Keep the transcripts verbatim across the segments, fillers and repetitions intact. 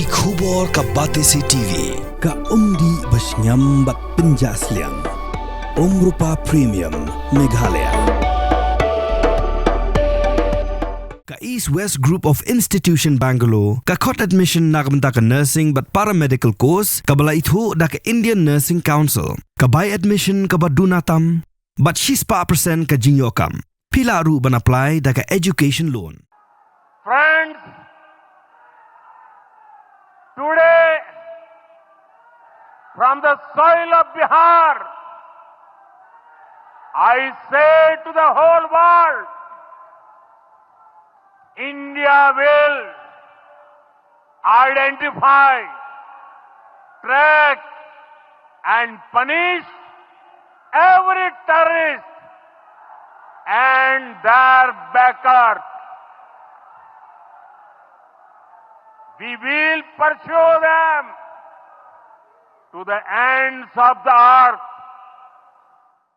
Ki khubor ka Batesi T V, ka umdih ba shngiam bad pynjah sliang. Umrupa Premium, Meghalaya. Ka East West Group of Institution Bangalore, ka khot admission na ka bynta ka nursing bad paramedical course, kaba la ithuh da ka Indian Nursing Council, ka bai admission kaba duna tam, bad shispah percent ka jingïoh kam. Phi lah ruh ban apply da ka education loan. Friends, today, from the soil of Bihar, I say to the whole world, India will identify, track, and punish every terrorist and their backers. We will pursue them to the ends of the earth.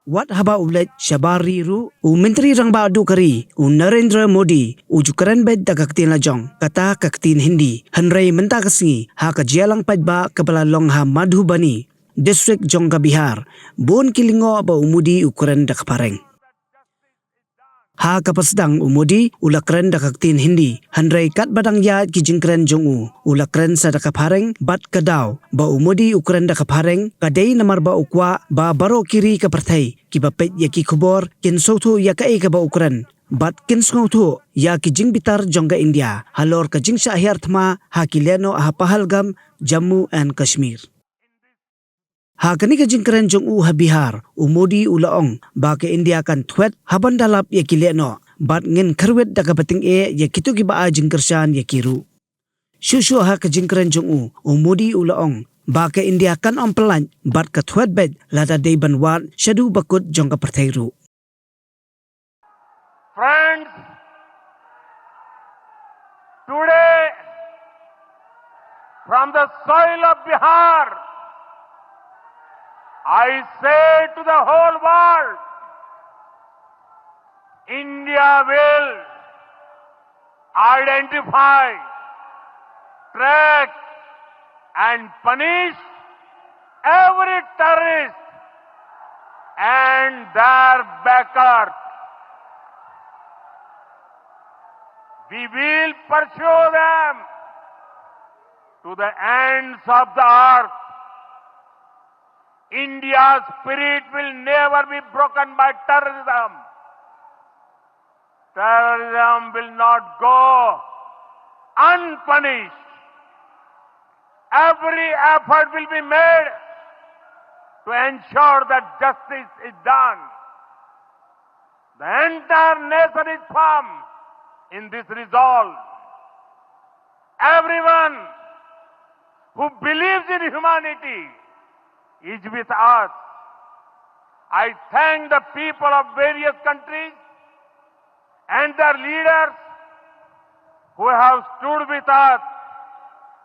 Wat haba u leit shabar ri ruh, u Myntri Rangbah Duh ka ri, u Narendra Modi, u ju kren beit da ka ktien la jong, kata ka ktien Hindi, hynrei mynta ka sngi, ha ka jingïalang paidbah kaba la long ha Madhubani, district jong ka Bihar, bun ki lyngngoh ba u Modi u kren da ka phareng. Ha kaba sdang u Modi, u la kren da ka ktien Hindi, hynrei katba dang ïaid ki jingkren jong u, u la kren sa da ka phareng, bad ka daw ba u Modi u kren da ka phareng, ka dei namar ba u kwah ba baroh ki ri ka pyrthei, kiba peit ïa ki khubor, kin sngewthuh ïa kaei kaba u kren, bad kin sngewthuh ïa ki jingbitar jong ka India halor ka jingshah hiar thma ha ki lehnoh ha Pahalgam, Jammu and Kashmir. Ha kane ka jingkren jong u ha Bihar, u Modi u la ong ba ka India kan thwet haban da lap ïa ki lehnoh, bad ngin kyrwit da kaba tyngeh ïa kito kiba ai jingkyrshan ïa ki ruh. Shuh shuh ha ka jingkren jong u, u Modi u la ong ba ka India kan ym pyllait, bad ka thwet beit lada dei ban wad shaduh ba kut jong ka pyrthei ruh. Friends, today, from the soil of Bihar, I say to the whole world, India will identify, track, and punish every terrorist and their backers. We will pursue them to the ends of the earth. India's spirit will never be broken by terrorism. Terrorism will not go unpunished. Every effort will be made to ensure that justice is done. The entire nation is firm in this resolve. Everyone who believes in humanity is with us. I thank the people of various countries and their leaders who have stood with us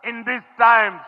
in these times.